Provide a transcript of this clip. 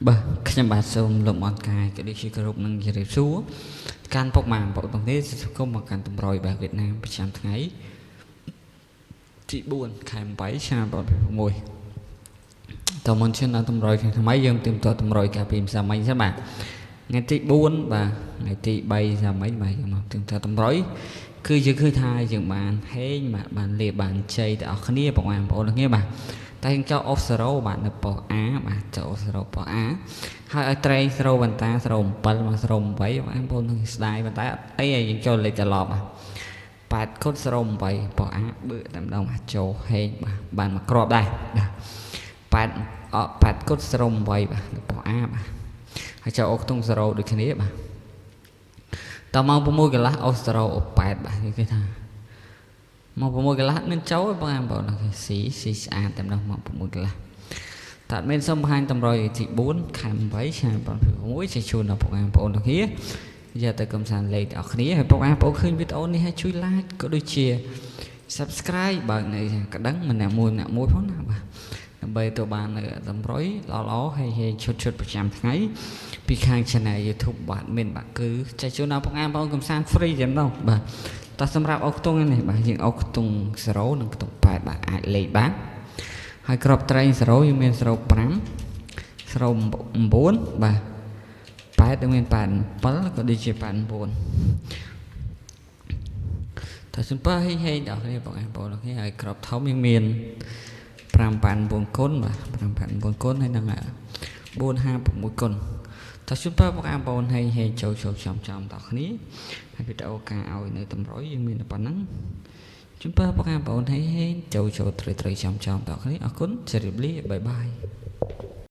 បាទខ្ញុំបាទសូមលំអរកាយក៏ដូចជាគោរពនិងជម្រាបសួរកាន់ពុកម៉ែបងប្អូនទាំងនេះស្វាគមន៍មកកាន់តម្រុយបែបវៀតណាមប្រចាំថ្ងៃទី4ខែ8ឆ្នាំ2026តើមុនឈានដល់តម្រុយថ្ងៃថ្មីយើងទៀមទាត់តម្រុយកាលពីម្សិលមិញសិនបាទថ្ងៃទី4បាទថ្ងៃទី3សាមិញបាទយើងមកទៀមទាត់តម្រុយគឺយើងឃើញថាយើងបានហេងបាទបានលេបបានជ័យទាំងអស់គ្នាពុកម៉ែបងប្អូនទាំងគ្នាបាទតែយើងចូល off 0បាទនៅប៉ុស្តិ៍ A បាទចូល0ប៉ុស្តិ៍ A ហើយឲ្យត្រែង0បន្តា07មក08បងប្អូននឹងស្ដាយបន្តែអត់អីយើងចូលលេខត្រឡប់បាទ8គុណ08ប៉ុស្តិ៍ A បឺតែម្ដងបាទចូលហេងបាទបានមកគ្រាប់ដែរបាទ8 8គុណ08បាទនៅប៉ុស្តិ៍ A បាទហើយចូលអូខ្ទង់0ដូចគ្នាបាទតម៉ោង6កន្លះអូ0អូ8បាទគេថាម៉ោង6កន្លះមានចូលបងប្អូនគេស៊ីស៊ីស្អាតតែម្ដងម៉ោង6កន្លះតាត់មានសូមបង្ហាញតម្រុយទី4ខែ8ឆ្នាំ2026ជាជូនដល់ពុកម៉ែបងប្អូនទាំងគ្នាយកទៅកំសាន្តលេងទាំងអស់គ្នាហើយពុកម៉ែបងប្អូនឃើញវីដេអូនេះហើយជួយ like ក៏ដូចជា Subscribe បើកនៅកណ្ដឹងម្នាក់មួយម្នាក់មួយផងណាបាទដើម្បីទៅបាននៅតម្រុយល្អៗហើយហើយឈុតឈុតប្រចាំថ្ងៃពីខាង Channel YouTube បាទមានបាទគឺចែកជូនដល់ពុកម៉ែបងប្អូនកំសាន្ត free តែម្ដងបាទតោះសម្រាប់អុកខ្ទង់នេះបាទយើងអុកខ្ទង់0និងខ្ទង់8បាទអាចលេខបានហើយក្របត្រែង0យើងមាន05 09បាទ8យើងមាន87ក៏ដូចជា89តើសំពើហេងហេងដល់គ្នាបងប្អូនគ្នាហើយក្របធំយើងមាន5ប៉ាន់9គុណបាទ5ប៉ាន់9គុណហើយនឹង456គុណតើជូនពរបងប្អូនហេងហេងចូលចូលចំចំដល់គ្នាហើយវីដេអូការឲ្យនៅតម្រុយយើងមានតែប៉ុណ្ណឹងជូនពរបងប្អូនហេងហេងចូលចូលត្រីត្រីចំចំដល់គ្នាអរគុណជម្រាបលា bye bye.